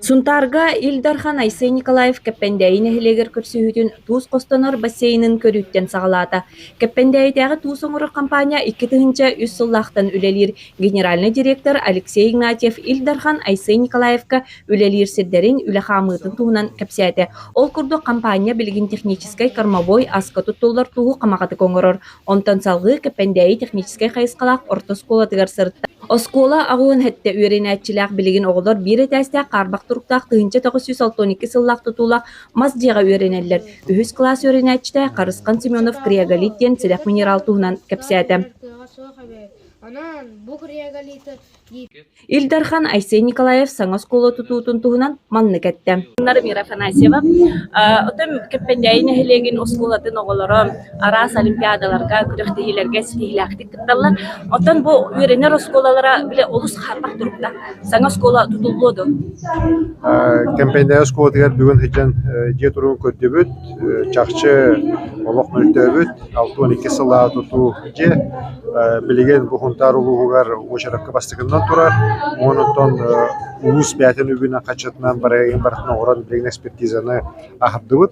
Сунтаарга Ил Дархан Айсен Николаев Кэппэндээйи нэһилиэгэр көрсүһүүтүн туус хостонор бассейнын көрүүттэн саҕалаата. Кэппэндээйитээҕи туус оҥорор компания 2003 сыллаахтан үлэлиир. Генеральнай директор Алексей Игнатьев Ил Дархан Айсен Николаевка үлэлиир сирдэрин, үлэ хаамыытын туһунан кэпсээтэ. Ол курдук, компания билигин техническэй кормовой аска туттуллар тууһу хамаҕатык оҥорор. Онтон салҕыы Кэппэндээйи техническэй хайысхалаах орто оскуолатыгар сырытта. Оскуола аҕыһын сэттэ үөрэнээччилээх билигин оҕолор биир этээстээх хаарбах туруктаах 1962 сыллаах тутуулаах мас дьиэҕэ үөрэнэллэр. Үһүс кылаас үөрэнээччитэ Харысхан Семенов криоголит диэн сэдэх минерал туһунан кэпсээтэ. Ил Дархан Айсен Николаев саҥа оскуола тутуутун туһунан маннык эттэ. Мира Афанасьева Оттон Кэппэндээйи нэһилиэгин оскуолатын оҕолоро араас олимпиадаларга, күрэхтэһиилэргэ ситиһиилээхтик кытталлар. Оттон бу үөрэнэр оскуолалара бile олус хаарбах турукта. Саҥа оскуола тутуллуо дуо? Кэмпэндээйи оскуолатыгар бүгүн сылдьан дьиэ туругун көрдүбүт. Чахчы олох мөлтөөбүт. 62 сыллааҕы тутуу дьиэ билигин бу Сунтаар улууһугар уочаракка бастакыннан турар. Онон улуус бэйэтин үбүнэн хаччытынан барыгын барытын оҥорон билигин экспертизаны аһардыбыт.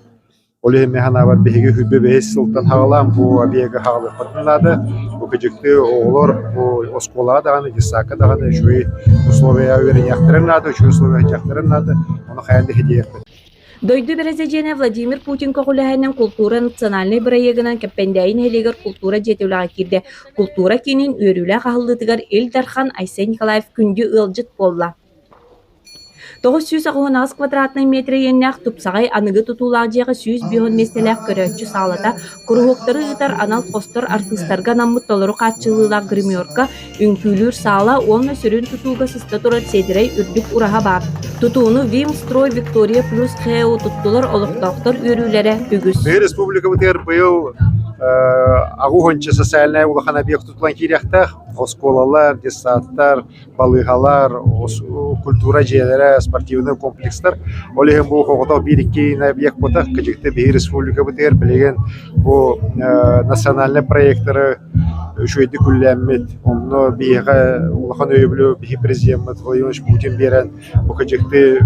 Ол иһин мин санаабар биһиги сүүрбэ бэһис сылтан саҕалаан бу объегы хаалыахпытын наада. Бу кыдьыктыы оҕолор бу оскуолаҕа даҕаны, детсадка даҕаны үчүгэй условияҕа үөрэниэхтэрин наада, үчүгэй условияҕа сылдьыахтарын наада. Ону хайаан да ситиһиэхпит. Дойду бэрэсидьиэнэ Владимир Путин көҕүлээһинин култуура национальнай бырайыагынан Кэппэндээйи нэһилиэгэр култуура дьиэтэ үлэҕэ киирдэ. Култуура киинин үөрүүлээх аһыллыытыгар Ил Дархан Айсен Николаев күндү ыалдьыт буолла. 988 квадратнай метр иэннээх тупсаҕай аныгы тутуулаах дьиэҕэ 150 миэстэлээх көрөөччү саалата, куруһуоктары ыытар анал хостор артыыстарга анаммыт толору хааччыллыылаах гримерка, үҥкүүлүүр саала уонна сүрүн тутууга сыста турар сиэдэрэй үрдүк ураһа баар. Тутууну Вимстрой Виктория плюс ХЭУ туттулар олохтоохтор үөрүүлэрэ үгүс. Биһиги республикабытыгар быйыл аҕыс социальнай улахан объект тутулан киириэхтээх. Оскуолалар, детсадтар, балыыһалар, культура дьиэлэрэ, спортивнай комплекстар. Ол иһин бу оҕото биир-икки объект буолбатах, кыдьыкты биһиги республикабытыгар билигин бу национальнай проектары үчүгэйдик үллээммит, онно биһиэхэ улахан өйөбүлү биһи президеммит Владимир Владимирович Путин биэрэн бу кыдьыкты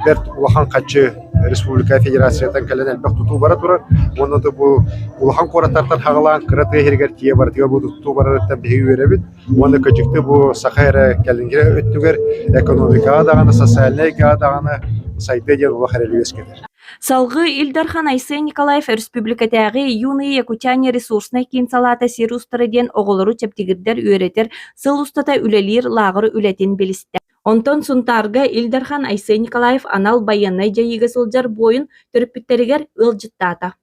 бэрт улахан хаччы республика федерациятын кэлэн элбэх тутуу бара турар. Уонна да бу улахан куораттартан хаҕалаан кыра тыа иһигэр тиийэ барытыгар бу тутуу барарыттан биһиги үөрэбит. Уонна кыдьыкты бу саха эрэ кэлиҥҥи өттүгэр экономикаҕа даҕаны, социальнай эйгэҕэ даҕаны сайдыа диэн олох эрэли үөскэтэр. Салгыы Ил Дархан Айсен Николаев өрөспүүбүлүкэтээҕи «Юные якутяне» ресурснай киин салаата сир устара диэн оҕолору чэбдигирдэр үөрэтэр сыл устата үлэлиир лааҕыр үлэтин билистэ. Онтон Сунтаарга Ил Дархан Айсен Николаев анал байыаннай дьайыыга сылдьар буойун төрөппүттэригэр ыалдьыттаата.